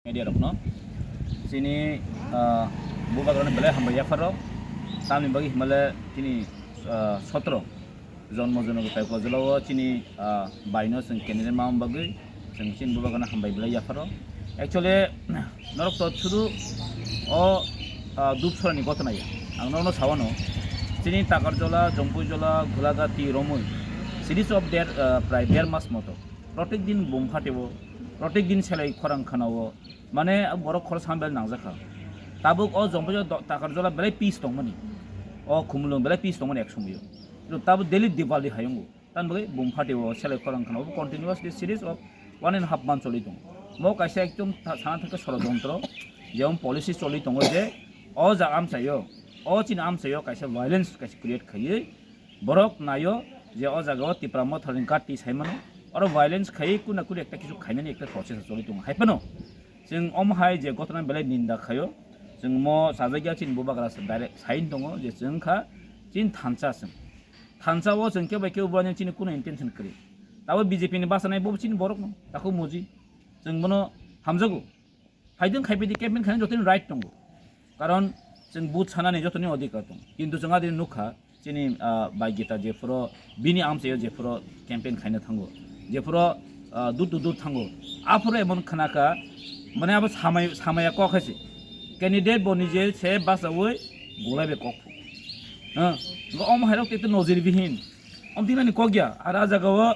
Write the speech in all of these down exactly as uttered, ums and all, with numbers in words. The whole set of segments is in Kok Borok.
Media rokno chini, ah, bubagrano belai hambai yapharo. Tamni bagwi himale chini, ah, sotro jonmo jonmo pai kojolao chini, ah, baino chwng candidate ma bagwi chwng chini bubagrano hambai belai yapharo. Actually, norok to sudu o, ah, Dupsorani gotona ya. Ang norokno sawano, chini Takarjola, Jompuijola, Gulagati, Romwi, series of der, ah, prai der mas moto. Protek din bum phatio, protek din selai khorang khanao, mane borok khorok sam belai nangjakha. Tabuk o Jompuijola do-, Takarjola belai peace tongmani. O Khumulwng belai peace tongmani ek somoyo. Kintu tabuk daily Diwali hayungo. Tan bagwi bum phatio selai khorang khanao continuously series of one and half month choli tongo. Mo kaisa ekdom tha-, sana thangkhe sorojontro, jemon policy choli tongo je o jaga amchaio, o chini amchaio kaisa violence kaisa create khaiwi, borok naio je o jaga o Tipra Mothani gati saimano, oro violence khaiwi kuna kuri ekta kisu khainani ekta process choli tongo. Hai phano chwng omo hai je gotona belai ninda khaio, chwng mo sajagya chini bubagra se direct sign tongo je chwng kha chini thansa chwng. Thansa o chwng kebo kebo bo chini kuno intention kwrwi. Tabo B J P ni bwsanai bo chini borok no, takhuk muji. Chwng bono hamjago. Phaidwng khai phaidi campaign khaina jotoni right tongo. Karon chwng vote sanani jotoni odhikar tongo. Kintu chwng adini nukha, chini, ah, bai Gita jephuru bini amchaio jephuru campaign khaina thango, jephuru, ah, door to door thango, aphuru emon khnakha, mane abo samai-, samaya kok hai se. Candidate bo nije se bachaui golai bai kok phu. Ah, omo hairok te nojir bihin. Om tinani kok ya, ar a jaga o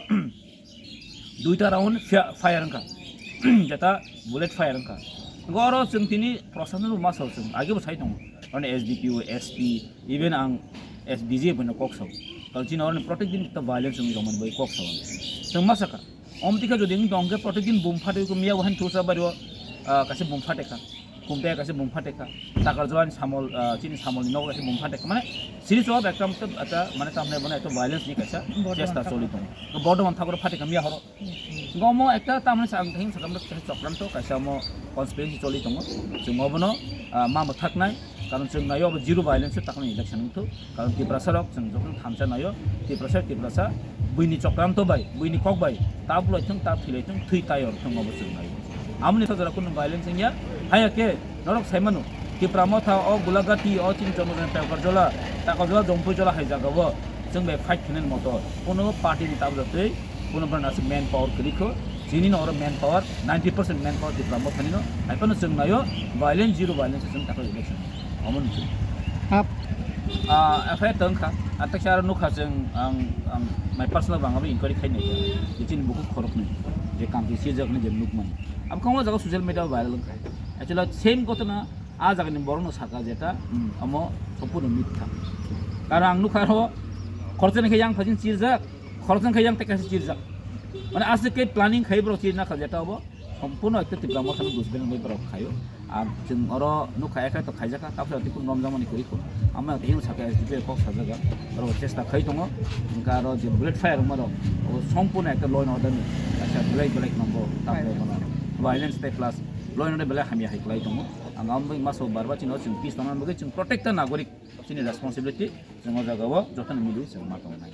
duita round fia-, fire wngkha, jeta bullet fire wngkha. Hingke oro chwng tini proshashan rok ma sao chwng, age bo sai tongo. Mane S D P O, S P, even ang S D G bono kok sao. Kal chini oroni protek din ekta violence wngwi rwmani bai kok sao. Chwng ma sakha, om tikha jodi wng tong khe protek din bum phatwi khe miya bo hain thusa bari o, ah, kaisa bum phatekha. Kumte kaisa bum phatekha, Takarjolani samol, ah, chini samolni nogo kaisa bum phatekha, mane series of ekta, ekta, mane tamni bono ekta violence ni kaisa Bordoman chesta thakha. Choli tongo. Bordoman thakro phatekha miya horo. Hmm. Gomo ekta tamni sa-, ang thing sakam kaisa chokranto, kaisa omo conspiracy choli tongo. Chwng obono, ah, ma mwthaknai, karon chwng naio obo zero violence se takni election wngthok. Karon Tiprasa rok chwng jokhon thansa naio, Tiprasa, Tiprasa, buini chokranto bai, buini kok bai, ta bulai thung, ta thwilai thung, thwi tayor thung obo chwng naio. Amoni sajora kunu violence wngya, haya khe norok sai mano, Tipra Motha o Gulagati o chini Jonodon Takarjola, Takarjola Jompuijola hai jaga o chwng bai fight khainani moto, kuno party ni tabjak twi, kuno brana se man power kwrwi kho, chini no oro man power, ninety percent man power Tipra Motha ni no, hai phano chwng naio violence, zero violence chwng takhuk election. Omo ni chwng. Hap. Ah, F I R tong kha. Atak sa aro nukha chwng ang, ang my personal bang abo inquiry khai nai. Je chini buku khorok ni. Je kamchi sijak ni je nukman. Am kong jaga social media viral wngkha. Actually same gotona a jaga ni borok no saka jeta, hmm, amo sompurno mitha. Karon ang nukha aro khoroksa ni khe yang phajin chirjak, khoroksa ni khe yang teka se chirjak. Mane aswk khe planning khai borok chirna kha jeta obo. Sompurno ekta Tipra Motha no dusbeng bai borok khaio. Ar chwng oro nukha F I R to khaijakha, tabsa twi kun romjakmani kwrwi kho. Amo twi saka S D P O kok sajaga. Oro chesta khai tongo. Hingkha aro je bullet fire wngma rok, obo sompurno ekta law and order ni kaisa belai belai nongo. Tamni bono violence tei plus law and order belai hamya hai kwlai tongo. Ang amo bai maso barba chini chwng peace tongna bagwi chwng protect nagorik chini responsibility chwng o jaga o jotono mili chwng ma tongnai.